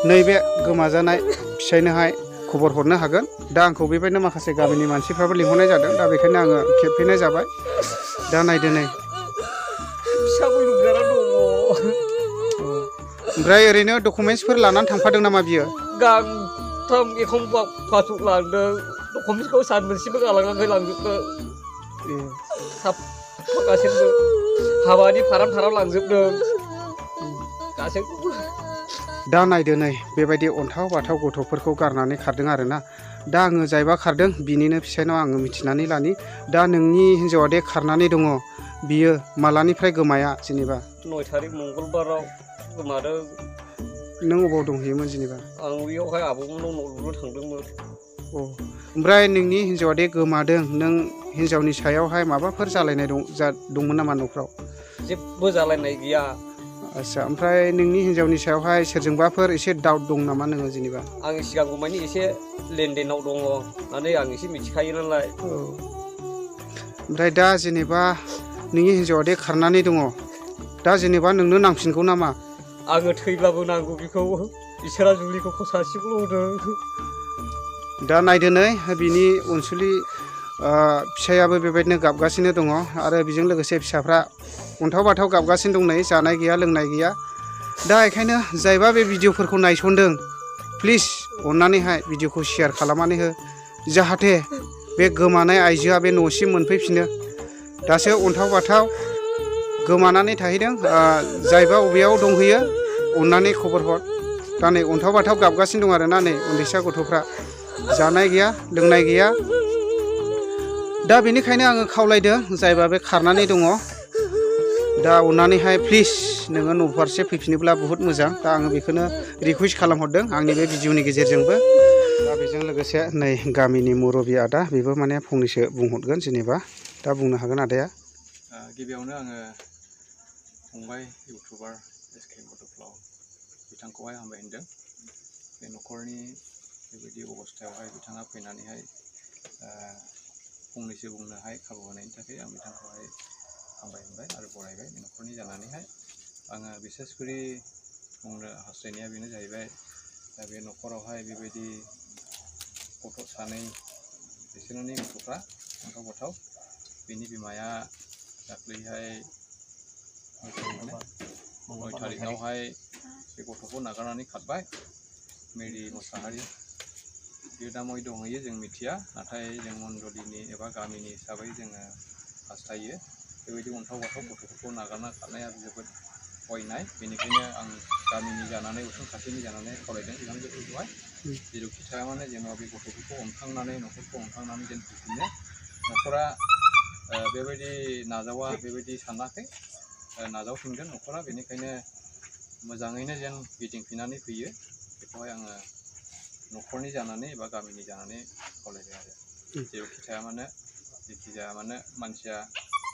नैबे गोमाजानाय फिसायनोहाय खबर हरनो हागोन। दा आंखौ बेबायदिनो माखासे गामिनि मानसिफ्राबो लिंहरनाय जादों। दा बेखायनो आङो खेबफैनाय जाबाय। दा नायदो नै ओमफ्राय ओरैनो डकुमेन्टसफोर लानानै थांफादों नामा बियो? गांथाम एखमबा पासबुक लांदों, डकुमेन्टसखौ सान मोनसेबो गालाङाखै लांजोबदों। गासैबो हाबानि फाराम लांजोबदों गासैखौबो। दा नायदो नै बेबायदि अन्थाव बाथाव गथ'फोरखौ गारनानै खारदों आरोना। दा आङो जायबा खारदों बिनिनो फिसायनाव आङो मिथिनानै लानि। दा नोंनि हिन्जावा दे खारनानै दङ, बियो मालानिफ्राय गोमाया जेनेबा? 9 थारिख मंगलबाराव गोमादों। नों अबाव दंहैयोमोन जेनेबा? आं बेयावहाय आबौमोनाव न' लुनो थांदोंमोन। ओमफ्राय नोंनि हिन्जावा दे गोमादों, नों हिन्जावनि सायावहाय माबाफोर जालायनाय दंमोन नामा न'फ्राव? जेबो जालायनाय गैया। आच्छा, ओमफ्राय नोंनि हिन्जावनि सायावहाय सोरजोंबाफोर एसे डाउट दं नामा नोङो जेनेबा? आं सिगांगौमानि एसे लेनदेनाव दङ होननानै आं एसे मिथिखायो नालाय। ओमफ्राय दा जेनेबा नोंनि हिन्जावा दे खारनानै दङ, दा जेनेबा नोंनो नांफिनगौ नामा? आङो थैब्लाबो नांगौ बेखौ। इसोरा जुलिखौ सासेखौल' होदों। दा नायदो नै बिनि अनसुलि फिसायाबो बेबायदिनो गाबगासिनो दङ आरो बेजों लोगोसे फिसाफ्रा अन्थाव बाथाव गाबगासिनो दं नै, जानाय गैया लोंनाय गैया। दा बेखायनो जायबा बे भिडिअफोरखौ नायसनदों, प्लिज अननानैहाय भिडिअखौ शेयार खालामनानै हो, जाहाथे बे गोमानाय आइजोआ बे न'सिम मोनफैफिनो। दासो अन्थाव बाथाव गोमानानै थाहैदों। जायबा बबेयाव दंहैयो अननानै खबर हर। दा नै अन्थाव बाथाव गाबगासिनो दं आरोना नै उन्दैसा गथ'फ्रा, जानाय गैया लोंनाय गैया। दा बेनिखायनो आङो खावलायदों जायबा बे खारनानै दङ, दा अननानैहाय प्लिज नोङो न'फारसे फैफिनोब्ला बुहुत मोजां। दा आङो बेखौनो रिकुवेस्ट खालामहरदों आंनि बे भिडिअनि गेजेरजोंबो। दा बेजों लोगोसे नै गामिनि मुरबि आदा, बेबो माने फंनैसो बुंहरगोन जेनेबा। दा बुंनो हागोन आदाया। गिबियावनो आङो फंबाय इउटुबार SK बड'फ्लाव बिथांखौहाय हामबाय होनदों। बे न'खरनि बेबायदि अबस्थायावहाय बिथाङा फैनानैहाय फंनैसो बुंनोहाय खाबु होनायनि थाखाय आं बिथांखौहाय हामबाय होनबाय आरो बरायबाय बे न'खरनि जानानैहाय। आङो बिसेसकरि बुंनो हास्थायनाया बेनो जाहैबाय, दा बे न'खरावहाय बेबायदि गथ' सानै, बिसोरनि गथ'फ्रा अन्थाव बाथाव। बिनि बिमाया दाख्लैहाय 9 थारिखआवहाय बे गथ'खौ नागारनानै खारबाय। मेरि मुसाहारि, बियो दा बबेयाव दंहैयो जों मिथिया, नाथाय जों मण्डलिनि एबा गामिनि हिसाबै जोङो हास्थायो बेबायदि अन्थाव बाथाव गथ'फोरखौ नागारना खारनाया जोबोद अयनाय। बेनिखायनो आं गामिनि जानानै, उसुं खाथिनि जानानै खावलायदों बिहामजोफोरखौहाय, जेरावखि थाया मानो जेनेबा बे गथ'फोरखौ अनखांनानै, न'खरखौ अनखांनानै जेन फैफिनो। न'खरा बेबायदि नाजावा बेबायदि सानाखै, नाजावफिनगोन न'खरा। बेनिखायनो मोजाङैनो जेन गिदिंफिननानै फैयो, बेखौहाय आङो न'खरनि जानानै एबा गामिनि जानानै खावलायबाय आरो। जेरावखि थाया मानो, जेखि जाया मानो, मानसिया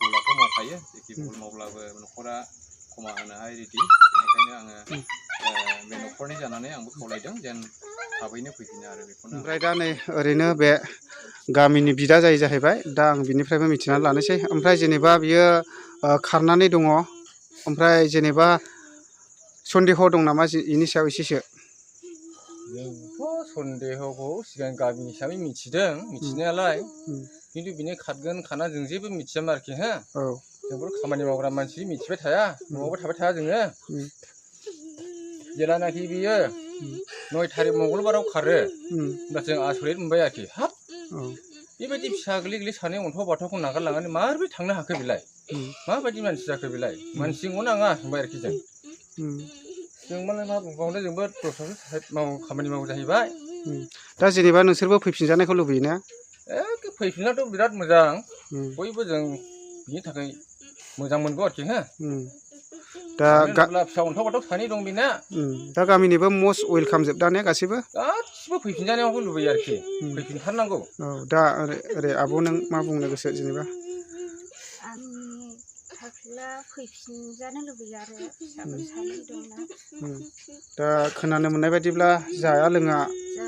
भुलाथ' मावखायो, जेखि भुल मावब्लाबो न'खरा क्षमा होनोहाय रेडि। बेनिखायनो आङो बे न'खरनि जानानै आंबो खावलायदों जेन थाबैनो फैफिनो आरो बेखौनो। ओमफ्राय दा नै ओरैनो बे गामिनि बिदा जायो जाहैबाय। दा आं बिनिफ्रायबो मिथिनानै लानोसै। ओमफ्राय जेनेबा बियो खारनानै दङ, ओमफ्राय जेनेबा सन्देह दं नामा बेनि सायाव एसेसो? जोंथ' सन्देहखौ सिगां गामि हिसाबै मिथिदों मिथिनायालाय, खिन्थु बिनो खारगोन खाना जों जेबो मिथियामोन आरोखि। जोंबो खामानि मावग्रा मानसि मिथिबाय थाया, न'आवबो थाबाय थाया जोङो। जेलानाखि बियो 9 थारिख मंगलबाराव खारो, होमब्ला जों आसरित मोनबाय आरोखि। हाब, बेबायदि फिसा गोरलै गोरलै सानै अन्थाव बाथावखौ नागारलांनानै माबोरै थांनो हाखो बेलाय? माबायदि मानसि जाखो बेलाय? मानसि नंगौ नाङा होनबाय आरोखि जों। जों मालाय मा बुंबावनो, जोंबो दस्रासो खामानि मावो जाहैबाय। दा जेनेबा नोंसोरबो फैफिनजानायखौ लुबैयोना? फैफिननायाथ' बिराद मोजां, बयबो जों बिनि थाखाय मोजां मोनगौ आरोखि। दा फिसा अन्थाव बाथाव सानै दं बेना। दा गामिनिबो मस्ट वेलकाम जोब दा ने गासैबो? गासिबो फैफिनजानायावबो लुबैयो आरोखि, फैफिनथारनांगौ। दा ओरै आब' नों मा बुंनो गोसो जेनेबा? आंनि थाखायब्ला फैफिनजानो लुबैयो आरो, फिसाफोर सानै दंना। दा खोनानो मोननाय बायदिब्ला जाया लोङा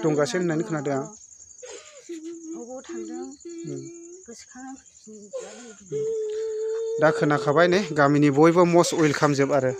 दंगासिनो होननानै खोनादों आं। बबाव थांदों गोसोखांनानै फैफिनजानो लुबैयो। दा खोनाखाबाय नै गामिनि बयबो मस्ट वेलकाम जोब आरो।